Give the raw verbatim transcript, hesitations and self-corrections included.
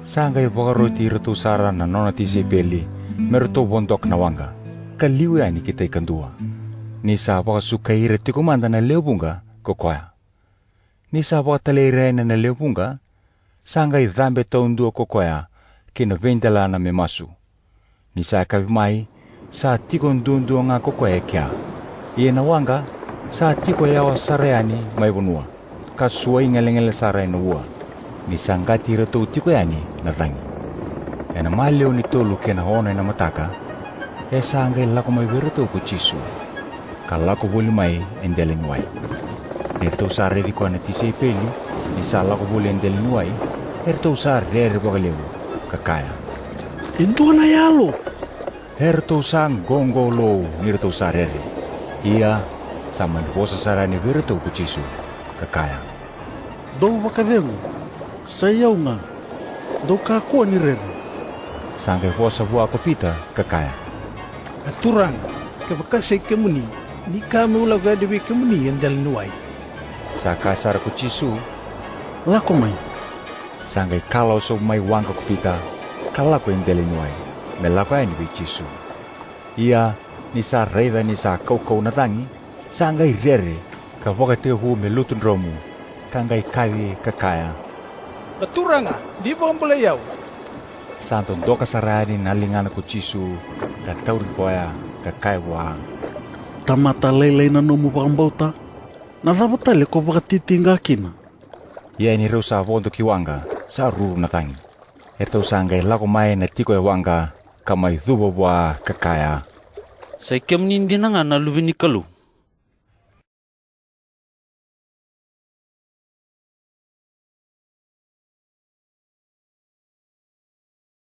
Sa qai vakaroti iratou sara na nona tisaipeli me ratou vodoka na waqa, ka liu yani ki tai kadua. Ni sa vakasukai ira tiko mada na lewe vuqa ko koya. Ni sa vakatalai ira yani na lewe vuqa, sa qai cabe taudua ko koya ki na veidelana me masu. Ni sa yakavi mai, sa tiko duadua ga ko koya e kea. Ia na waqa sa tiko yawa sara yani mai vanua, ka suai gelegele sara ena ua, ni sa qati iratou tiko yani na cagi. Ena maliwa ni tolu kei na ono ena mataka, e sa qai lako mai vei iratou ko Jisu, ka lako voli mai e dela ni wai. Ni ratou sa raici koya na tisaipeli ni sa lako voli e dela ni wai, eratou sa rere vakalevu, ka kaya, "E dua na yalo!" Eratou sa qoqolou ni ratou sa rere. Ia, sa mani vosa sara yani vei iratou ko Jisu, ka kaya, "Dou vakacegu, sai au ga, dou kakua ni rere." Sa qai vosa vua ko Pita, ka kaya, "A Turaga, kevaka sai kemuni, ni kaya meu lako yani vei kemuni e dela ni wai." Sa kaya sara ko Jisu, "Lako mai." Sa qai kalawa sobu mai waqa ko Pita, ka lako e dela ni wai, me lako yani vei Jisu. Ia, ni sa raica ni sa kaukau na cagi, sa qai rere, ka vakatekivu me lutu dromu, ka qai kaci, ka kaya, "Na Turaga, ni vakabulai au." Sa dodoka sara yani na ligana ko Jisu, ka tauri koya, ka kaya vua, "Tamata lailai na nomu vakabauta, na cava tale ko vakatitiqa kina?" Ia ni rau sa vodo ki waqa, sa ruru na cagi. Eratou sa qai lako mai na tiko e waqa, ka mai cuva vua, ka kaya, "Sai kemuni dina ga na Luve ni Kalou."